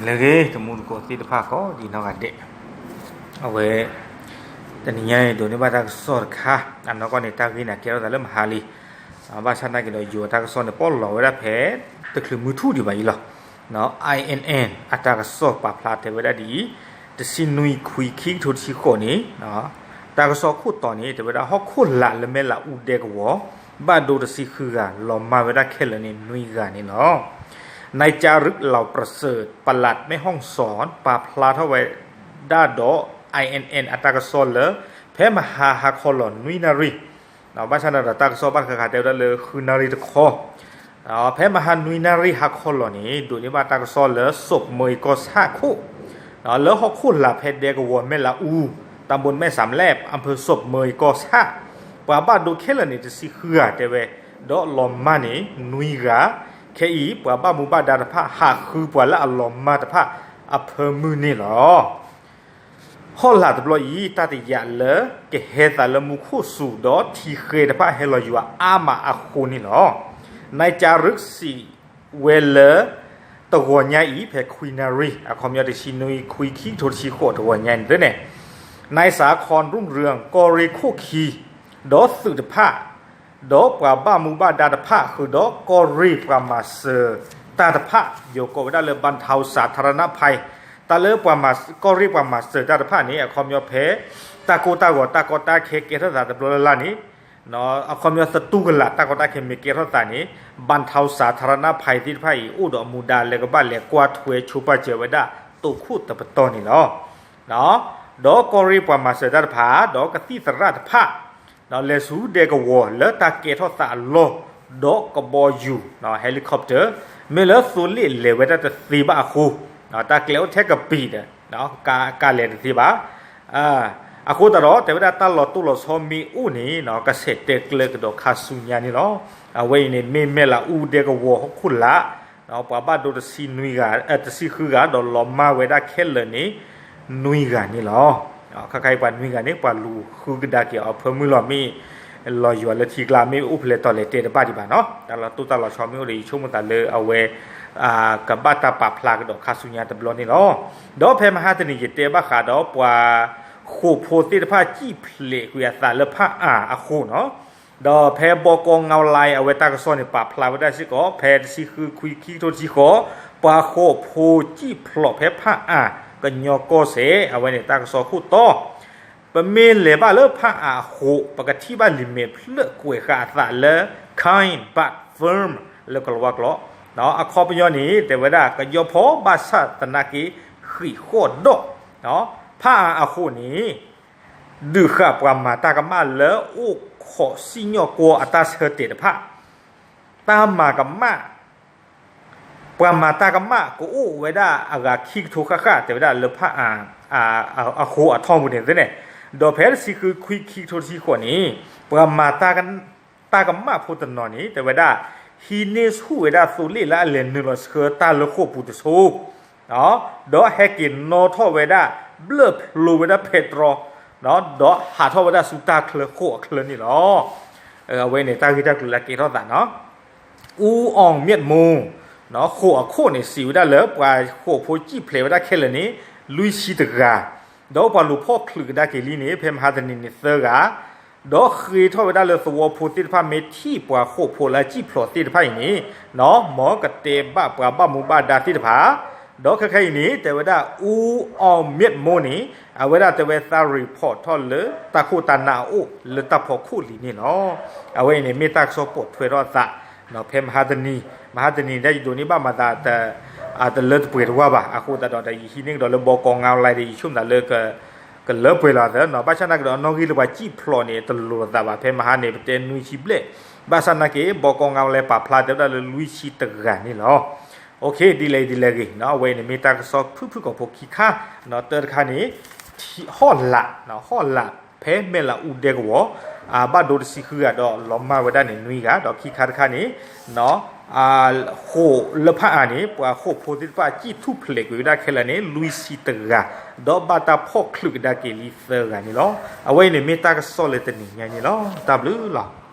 လၢအဂ့ၤ တံၤသကိးသ့ၣ်တဖၣ်ကိးဒံးနီၢ်ဂၤဒဲး, အဝဲ တနံၤညါအံၤဒိးန့ၢ်ဘၣ်တၢ်ကစီၣ်တခါ, အနီၢ်ကီၢ်န့ၣ် တၢ်ဂ့ၢ်န့ၣ်ကဲထီၣ်သးလၢမဟါလံ, ဘၣ်ဆၣ်သနာ်က့ဒီး ယိၤအတၢ်ကစီၣ်န့ၣ် ပီၣ်လီၤဝဲဒၣ်ဖဲ တချုးမုၢ်ထူၣ်ဒံးဘၣ်အံၤလီၤ. အံၣ်အ့ၣ်အ့ၣ် အတၢ်ကစီၣ်ပာ်ဖျါတဲဝဲဒၣ်ဒ်အံၤ, တဆံနွံ ခွံ ခံကထိတဆံဃိးန့ၣ် တၢ်ကစီၣ်ခိၣ်တီန့ၣ် တဲဝဲဒၣ်ဟီၣ်ခိၣ်လာ်လၢမဲၢ်လးအူဒဲကဝီၤ ဘၣ်ဒိတဆံဃုဂၤ လီၤမၢ်ဝဲဒၣ်ခဲလၢာ်န့ၣ်နွံဂၤန့ၣ်လီၤ. နံၣ်ကၠၣ်ရုၵ်လီၤပြစၢၢ် ပလၢ်မဲၣ်ဟီၣ်စီၣ် ပာ်ဖျါထီၣ်ဝဲဒၣ်ဒီး အံၣ်အ့ၣ်အ့ၣ် အတၢ်ကစီၣ်လၢ ဖဲမဟါဟါခီလီၤနွံနၣ်ရံၣ်, ဘၣ်ဆၣ်န့ၣ်ဒီး တၢ်ကစီၣ်ဘၣ်တခါခါတဲဝဲဒၣ်လၢဃုနၣ်ရံၣ်တခီ ဖဲမဟါနွံနၣ်ရံၣ်ဟါခီလီၤန့ၣ် ဒိးန့ၢ်ဘၣ်တၢ်ကစီၣ်လၢ စီးမၢယံၤကီၢ်ဆၣ်ခိၣ် လၢဟီၣ်ခိၣ်လာ်ဖဲဒဲကဝီၤမဲၢ်လးအူ တၢ်ဘိမဲၢ်စၢ်လဲၣ် အဖၢစီးမၢယံၤကီၢ်ဆၣ်, ပှၤဘၣ်ဒိခဲလၢာ်န့ၣ် တဆံဃုဂၤတဲဝဲ, ဒီးလီၤမၢ်န့ၣ် နွံဂၤ, ခဲအံၤ ပှၤဘၣ်မူဘၣ်ဒါတဖၣ် ဟးဃုပှၤလၢအလီၤမၢ်တဖၣ်အဖၢမုၢ်န့ၣ်လီၤ. ဟီၣ်လာ်တဘျီအံၤ တၢ်တယာ်လၢကဟဲသးလၢမူခိၣ်စူၤ ဒီးထံဃဲတဖၣ်ဟဲလီၤယွၤအါမးအဃိန့ၣ်လီၤ. နံၣ်ကၠၣ်ရုၵ်စံးဝဲလၢ တဂီၤညါအံၤ ဖဲခွံနၣ်ရံၣ် အခီပညီတဆံနွံ ခွံ ခံကထိတဆံဃိး တဂီၤညါန့ၣ်န့ၣ်, နံၣ်စၢ်ခီရူၣ်ရၢၢ် ကီၢ်ရ့ၣ်ခိၣ်ခံ ဒီးသုးတဖၣ် ဒီးပှၤဘၣ်မူဘၣ်ဒါတဖၣ် ဃုာ်ဒီးကီၢ်ရ့ၣ်ပှၤမၤစၢၤတၢ်တဖၣ် ယိၤကိးဝဲဒၣ်လၢ ဘၣ်ထီစၣ်ထရနၣ်ဖဲ တၢ်လၢ ကီၢ်ရ့ၣ်ပှၤမၤစၢၤတၢ်တဖၣ်န့ၣ် အခီပညီဖဲ တၢ်ကိၢ်တၢ်ဂီၤတၢ်ကီတၢ်ခဲကဲထီၣ်သးတဘျီလၢ်လၢ်န့ၣ် အခီပညီသတူၢ်ကလာ် တၢ်ကီတၢ်ခဲမ့ၢ်ကဲထီၣ်သးန့ၣ် ဘၣ်ထီစၣ်ထရနၣ်ဖဲသ့ၣ်တဖၣ်အံၤ အိၣ်ဒီးအမူဒါလၢကဘၣ်လဲၤကွၢ်ထွဲဆိပာ်စၢၤဝဲဒၣ် တိာ်ခိၣ်တပတီၢ်န့ၣ်လီၤ. ဒီးကီၢ်ရ့ၣ်ပှၤမၤစၢၤတၢ်တဖၣ် ဒီးကသံၣ်သရၣ်တဖၣ် လဲၤဆူဒဲကဝီၤလၢတၢ်ကဲထီၣ်သးအလီၢ် ဒီးကဘီယူၤ helicopter မ့ၢ်လၢသိလ့ၣ်လဲၤဝဲဒၣ်တသ့ဘၣ်အဃိ တၢ်ကျဲအိၣ်ထဲကပံာ်ဒီး ကလဲၤတသ့ဘၣ်. အဃိသတးဒီး တဲဝဲဒၣ်တၢ်လီၤတိၢ်လီၤဆီမ့ၢ်အိၣ်န့ၣ် ကဆဲးတဲကျၢၤကဒီးခါဆူညါန့ၣ်လီၤ. အဝဲအံၤန့ၣ်မ့ၢ်မဲၢ်လးအူဒဲကဝီၤဟီၣ်ခိၣ်လာ် ပှၤဘၣ်ဒိတဆံနွံဂၤ တဆံဃုဂၤ ဒီးလီၤမၢ်ဝဲဒၣ်ခဲလၢာ်န့ၣ် နွံဂၤန့ၣ်လီၤ. ခဲခါအံၤပှၤနွံဂၤန့ၣ် ပှၤလူၤဃုကဒါက့ၤအီၤဖၢမုၢ်လီၤ မ့ၢ်လီၤယွၤလၢထံကျါ မ့ၢ်အိၣ်ဖဲလဲၣ်တီၤလဲၣ်တဲတဘၣ်ဒံးဘၣ်နီၤ. တၢ်လီၤတိၢ်တၢ်လီၤဆီမ့ၢ်အိၣ်ဒီး ယဆိကမိၣ်သးလၢအဝဲ ကဘၣ်တၢ်ပာ်ဖျါကဒီးခါဆူညါတဘျီန့ၣ်လီၤ. ဒီးဖဲမဟါတနံၤယတဲဘၣ်ဃးဒီးပှၤဃိာ်ဖိသ့ၣ်တဖၣ် စံၣ်ဖျဲးကွံာ်အသးလၢဖၣ်အၣ်အဃိနီၤ. ဒီးဖဲဘီကီငါလါ အဝဲတၢ်ကစီၣ်န့ၣ် ပာ်ဖျါဝဲဒၣ်စ့ၢ်ကီး ဖဲတဆံဃု ခွံ ခံကထိတဆံဃိး ပှၤဃိာ်ဖိစံၣ်ဖျိးဖဲဖၣ်အၣ် ကညီကီၢ်စဲၣ် အဝဲန့ၣ်တၢ်ကစီၣ်ခိၣ်တီ ပမ့ၢ်လဲၤဘၣ်လၢဖၣ်အၣ်အဃိာ် ပကထံၣ်ဘၣ်လံာ်မဲာ်ဖျၢၣ်ကွဲးဃာ်အသးလၢ kind but firm လၢကလၤဝါကျိာ်, အခီပညီန့ၣ် တဲဝဲဒၣ် ကညီဖီဘၣ်ဆၣ်သနာ်က့ ဃံးဃီၣ်ဒီး ဖၣ်အၣ်အဃိာ်န့ၣ် ဒုးဃာ်ပှၤမၤတၢ်ကမၣ်လၢအိၣ်ခိးစံၣ်ညီၣ်ကွီၢ်အတၢ်ဆၢတဲာ်တဖၣ် တၢ်မၤကမၣ် ပှၤမၤတၢ်ကမၣ်ကအိၣ်ဝဲဒၣ်အဂၤခံကထိဃၣ်ဃၣ် တဲဝဲဒၣ်လၢဖၣ်အၣ် အဃိအထီၣ်ပူၤန့ၣ်သ့န့ၣ်, ဒီးဖဲတဆံဃု ခွံ ခံကထိတဆံဃိးန့ၣ် ပှၤမၤတၢ်ကမၣ်ဖိတနီၤန့ၣ် တဲဝဲဒၣ် ဟံးန့ၢ်ဆူၣ်ဝဲဒၣ်သိလ့ၣ်လၢအလဲၤနုာ်လီၤဆှၢတၢ်လၢဃိာ်ပူၤတဆိ ဒီးဟဲက့ၤနီၣ်ထီၣ်ဝဲဒၣ် ဘျၢၣ်ဖျိဝဲဒၣ်ဖဲးတြီ ဒီးဟးထီၣ်ဝဲဒၣ်ဆူတၢ်ချၢဃိာ်အချၢန့ၣ်လီၤ. အဝဲန့ၣ်တၢ်ဂ့ၢ်တၢ်ကျိၤလၢကဲထီၣ်သးနီၤ အူအီၣ်မၠးမိၢ် ဃိာ်အခိၣ်န့ၣ် စံးဝဲဒၣ်လၢပှၤဃိာ်ဖိစံၣ်ဖျဲးဝဲဒၣ်ခဲလၢာ်န့ၣ် လွံၢ်ဆံတဂၤ, ဒီးပှၤလူၤဖီၣ်ချုးကဒါက့ၤလံန့ၣ် ဖဲမဟါတနံၤန့ၣ်သၢဂၤ, ဒီးဃ့ထီၣ်ဝဲဒၣ်လၢသဝီဖိသ့ၣ်တဖၣ်မ့ၢ်ထံၣ်ပှၤဃိာ်ဖိလၢအစံၣ်ဖျိးသ့ၣ်တဖၣ်အံၤန့ၣ် မ်ကတဲဘၣ်ပှၤဘၣ်မူဘၣ်ဒါသ့ၣ်တဖၣ်, ဒီးခဲခဲအံၤန့ၣ် တဲဝဲဒၣ်အူအီၣ်မၠးမိၢ်န့ၣ် အဝဲဒၣ်တဲဝဲသး report ထီၣ်လၢတၢ်ခိၣ်တၢ်နၢ်အအိၣ်လၢတၢ်ဖီခိၣ်လံန့ၣ်လီၤ. အဝဲအံၤန့ၣ်မ့ၢ်တၢ်ကစီၣ်ပိာ်ထွဲထီၣ်အသး ဖဲမဟါတနံၤ, မဟါတနံၤဒ်ယဒိးန့ၢ်ဘၣ်မၤသး တလၢတပှဲၤတဝၢ်ဘၣ်. အဃိသတးဒီး ယဟံးန့ၢ်ကဒီးလၢဘီကီငါလါဒီး ယဆိကမိၣ်သးလၢ ကလၢပှဲၤလီၤသးနီၤ. ဘၣ်ဆၣ်သနာ်က့ဒီး အနီၣ်ဂံၢ်လၢပှၤစံၣ်ဖျိးန့ၣ် တလိၤလိာ်သးဘၣ်. ဖဲမဟါန့ၣ် ပတဲနွံဆံဘျဲၣ်, ဘၣ်ဆၣ်သနာ်က့ ဘီကီငါလါပာ်ဖျါတဲဝဲဒၣ်လၢလွံၢ်ဆံတဂၤန့ၣ်လီၤ. ဒ်လဲၣ်ဒ်လဲၣ်ဂ့ၤ, အဝဲအံၤန့ၣ်မ့ၢ်တၢ်ကစီၣ်ဖုၣ်ဖုၣ်ကိာ်ဖိခံခါ, တၢတခါန့ၣ် ဟီၣ်လာ်, ဟီၣ်လာ်ဖဲမဲၢ်လးအူဒဲကဝီၤ ဘၣ်ဒိတဆံဃုဂၤဒီးလီၤမၢ်ဝဲဒၣ်န့ၣ်နွံဂၤ, ဒီးခံခါတခါန့ၣ် ဃိာ်လၢဖၣ်အၣ်န့ၣ် ပှၤဃိာ်ဖိသ့ၣ်တဖၣ် စံၣ်ထူၣ်ဖျဲးကွံာ်ဝဲဒၣ်ခဲလၢာ်န့ၣ် လွံၢ်ဆံတဂၤ, ဒီးဘၣ်တၢ်ဖီၣ်ချုးကဒါက့ၤလံသၢဂၤန့ၣ်လီၤ. အဝဲအံၤန့ၣ်မ့ၢ်တၢ်ကစီၣ်လၢတနံၤညါန့ၣ်လီၤ. တၢ်ဘျုးလီၤ.